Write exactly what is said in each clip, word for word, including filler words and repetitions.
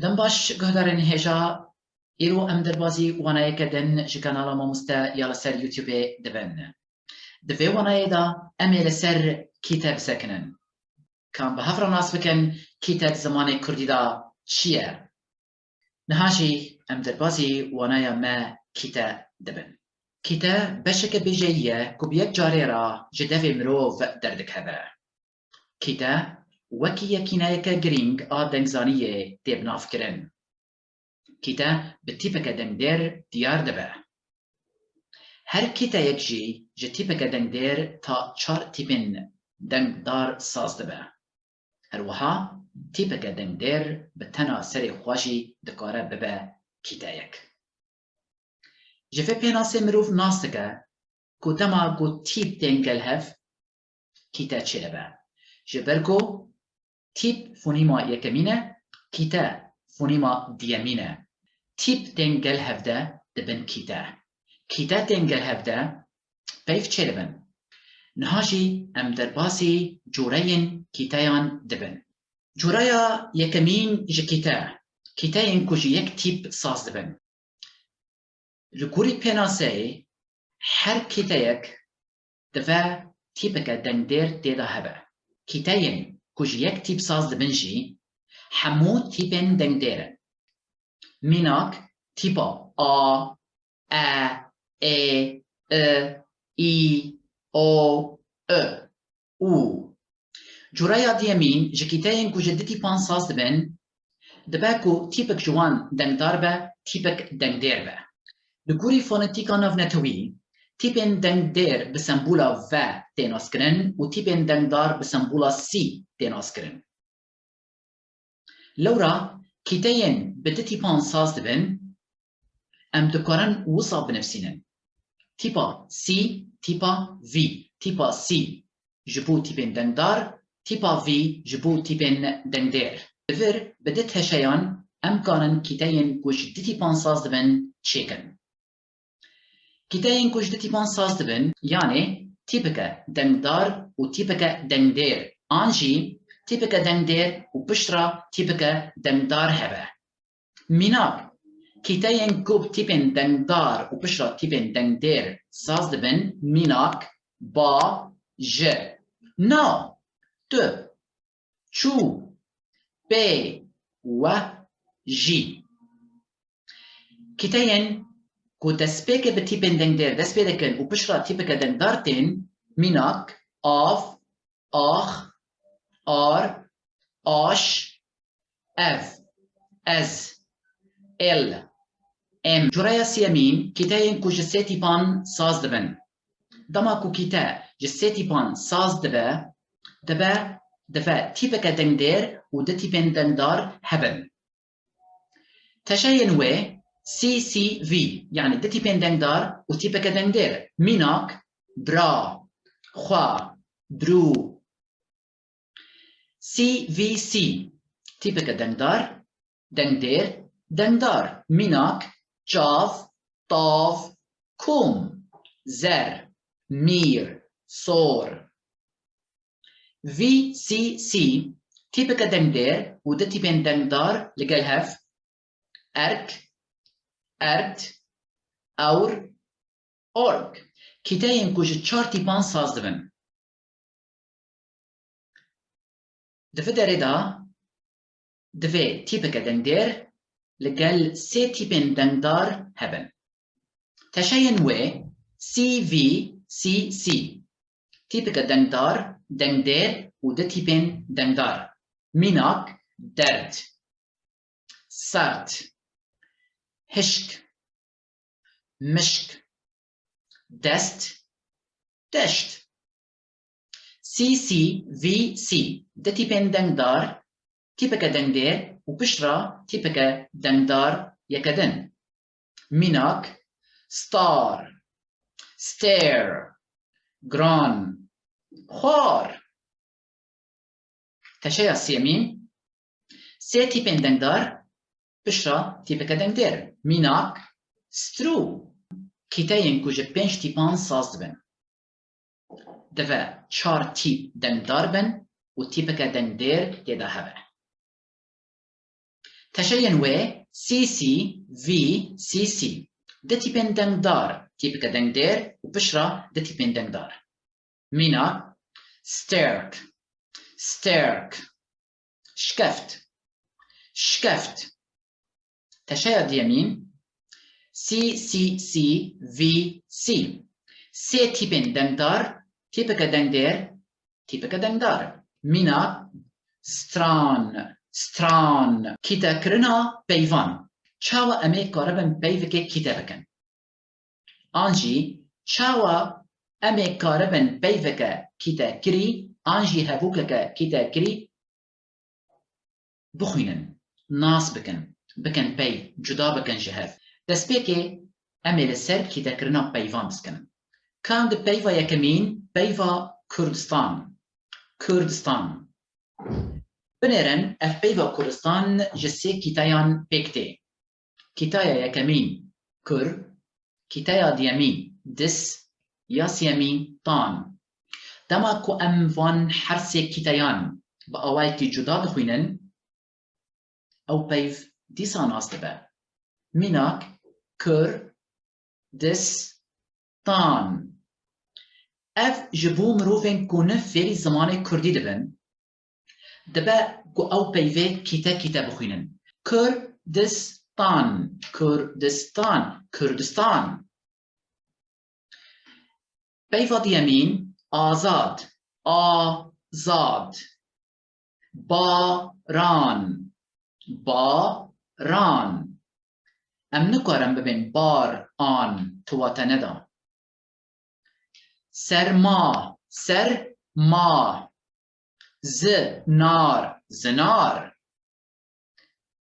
Dem baş guhdarên hêja, îro em derbazî wanayeke din ji kanala Mamoste ya li ser YouTubeê dibin. Di vê wanayê de em ê li ser kîte bisekinin. Ka em bi hev re nas bikin, kîte di zimanê kurdî de çi ye? Niha jî em derbazî wanaya me kîte dibin. Kîte beşeke bêjeyî ye ku bi yek carê re ji devê mirov derdikeve. Kîte wekî yekîneyeke girîng a dengzaniyê tê binavkirin. Kîte bi tîpeke dengdêr diyar dibe. Her kîteyek jî ji tîpeke dengdêr ta çar tîpên dengdar saz dibe. Her wiha tîpeke dengdêr bi tena serê xwe jî dikare bibe kîteyek. Ji vê pênasê mirov nas dike ku dema ku tîp tên gel hev, kîte çêdibe. Ji ber ku tîp fonîma yekemîn e, kîte fonîma diyemîn e. Tîp tên gel hev de dibin kîte. Kîte tên gel hev de peyv çêdibin. Niha jî em derbasî coreyên kîteyan dibin. Coreya yekemîn ji kîte, kîteyên ku ji yek tîp saz dibin. Li gorî pênaseyê her kîteyek divê tîpeke dengdêr tê de hebe. Kîteyên ku ji yek tîp saz dibin jî hemû tîpên dengdêr in. Mînak, tîpa a, e, ê, i, i, o, i, u. Coreya diyemîn ji kîteyên ku ji du tîpan saz dibin, dibe ku tîpek ji wan dengdar be, tîpek dengdêr be. Li gorî fonetîka navnetewî, tîpên dengdêr bi sembola V tê naskirin û tîpên dengdar bi sembola C tê naskirin. Lewra kîteyên bi du tîpan saz dibin, em dikarin wisa binivîsînin. Tîpa C, tîpa V, tîpa C ji bo tîpên dengdar, tîpa V ji bo tîpên dengdêr. Li vir bi du teşeyan em karin kîteyên ku ji du tîpan saz dibin çêkin. Kîteyên ku ji du tîpan saz dibin, yanê tîpeke dengdar û tîpeke dengdêr, an jî tîpeke dengdêr û piştre tîpeke dengdar hebe. Mînak, kîteyên ku bi tîpên dengdar û piştre tîpên dengdêr saz dibin, mînak, ba, ji, na, tu, çû, pê, we, jî. Kîteyên ku destpêkê bi tîpên dengdêr dest pê dikin û piştre tîpeke dengdar tên, mînak, av, ax, ar, aş, ev, ez, el, em. Coreya siyemîn, kîteyên ku ji sê tîpan saz dibin. Dema ku kîte ji sê tîpan saz dibe, dibe, divê tîpeke dengdêr û du tîpên dengdar hebin. Teşeyên wê, C C V, yanî du tîpên dengdar û tîpeke dengdêr. Mînak, bira, xwe, brû. C V C, tîpeke dengdar, dengdêr, dengdar. Mînak, çav, tav, kom, zer, mîr, sor. V C C, tîpeke dengdêr û du tîpên dengdar li gel hev, erk, erd, ewr, org. Kîteyên ku ji çar tîpan saz dibin. Di vê derê de divê tîpeke dengdêr li gel sê tîpên dengdar hebin. Teşeyên wê, C V C C, tîpeke dengdar, dengdêr û du tîpên dengdar. Mînak, derd, serd, hişk, mişk, dest, deşt. C C V C, du tîpên dengdar, tîpeke dengdêr û piştre tîpeke dengdar yeke din. Mînak, star, stêr, giran, xwar. Teşeya sêyemîn, sê tîpên dengdar, piştre tîpeke dengdêr. Mînak, strû. Kîteyên ku ji pênc tîpan saz dibin, divê çar tîp dengdar bin û tîpeke dengdêr tê de hebe. Teşeyên wê C C, V C C. Du tîpên dengdar, tîpeke dengdêr û piştre du tîpên dengdar. Mînak, sterk, sterk. Şikeft, şikeft. Teşeya duyemîn, C C C V C. Sê tîpên dengdar, tîpeke dengdêr, tîpeke dengdar. Mînak, stran, stran. Kîtekirina peyvan. Çawa em ê karibin peyvekê kîte bikin? An jî çawa em ê karibin peyveke kîtekirî an jî hevûkeke kîtekirî bixwînin, nas bikin, bikin peyv, cuda bikin ji hev? Destpêkê em ê li ser kîtekirina peyvan biskinin. Ka em di peyva yekemîn, peyva Kurdistan. Kurdistan. Binêrin, ev peyva Kurdistan ji sê kîteyan pêk tê. Kîtaya yekemîn, kur, kîtaya duyemîn, dis, ya sêyemîn, tan. Dema ku em van her sê kîteyan bi awayekî cuda dixwînin, ew peyv dîsa nas dibe. Mînak, kur, dis, tan. Ev ji bo mirovên ku ne fêrî zimanê kurdî dibin, dibe ku ew peyvê kîte kîte bixwînin. Kurdistan, Kurdistan, Kurdistan. Peyva duyemîn, azad, azad. Baran, baran. Em nikarin bibên bar an, tu wate neda. Serma, serma. Zinar, zinar.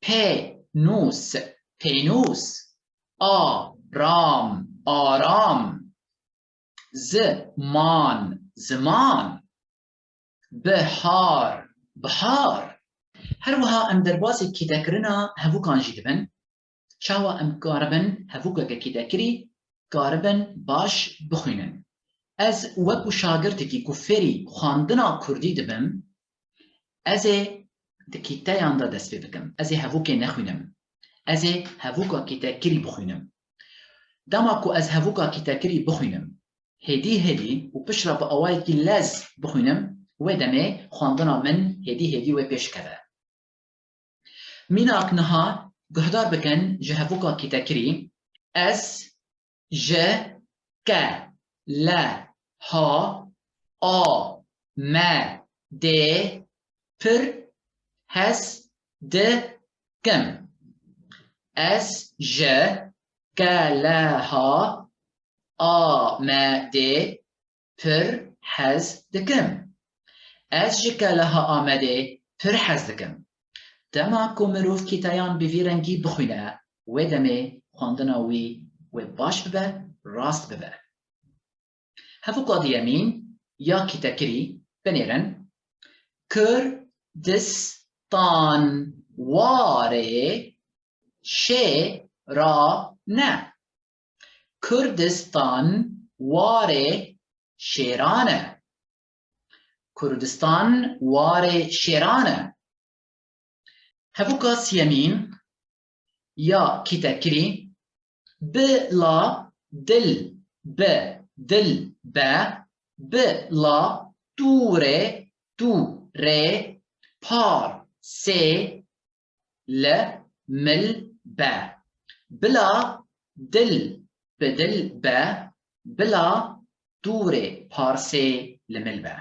Pênûs, pênûs. Aram, aram. Ziman, ziman. Bihar, bihar. Her wiha em derbasî kîtekirina hevûkan jî dibin. Çawa em karibin hevûkeke kîtekirî karibin baş bixwînin? Ez wekû şagirtekî ku fêrî xwendina kurdî dibim, ez ê di kîteyan de dest pê bikim. Ez ê hevûkê nexwînim. Ez ê hevûka kîtekirî bixwînim. Dema ku ez hevûka kîtekirî bixwînim, hêdî hêdî û piştre bi awayekî lez bixwînim, wê demê xwendina min hêdî hêdî wê pêş keve. Mînak niha guhdar bikin ji hevûka kîtekirî, ez, ji, ke, le, ha, a, me, dê, pir, hez, dikim. Ez, ji, ke, le, ha, a, me, dê, pir hez dikim. Ez ji Keleha Amedê pir hez dikim. Dema ku mirov kîteyan bi vî rengî bixwîne, wê demê xwendina wî wê baş bibe, rast bibe. Hevûka duyemîn ya kîtekirî binêrin. Kurdistan warê şêran e. Kurdistan warê şêran e. Kurdistan warê şêran e. Hevûka siyemîn ya kîtekirî, bila dil bi dil be, bila tûrê tûrê par sê li mil be. Bila dil bi dil be, bila tûrê parsê li mil be.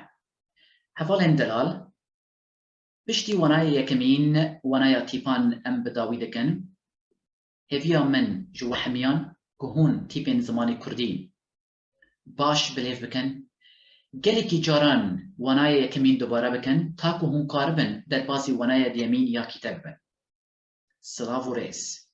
Hevalên delal, piştî wanayê yekemîn, wanaya tîpan em bi dawî dikin. Hêviya min ji we hemiyan ku hûn tîpên zimanê kurdî baş bilêv bikin. Gelekî caran wanayê yekemîn dubare bikin, ta ku hûn karibin derbasî wanaya duyemîn ya kîte bibin. Silav û rêz.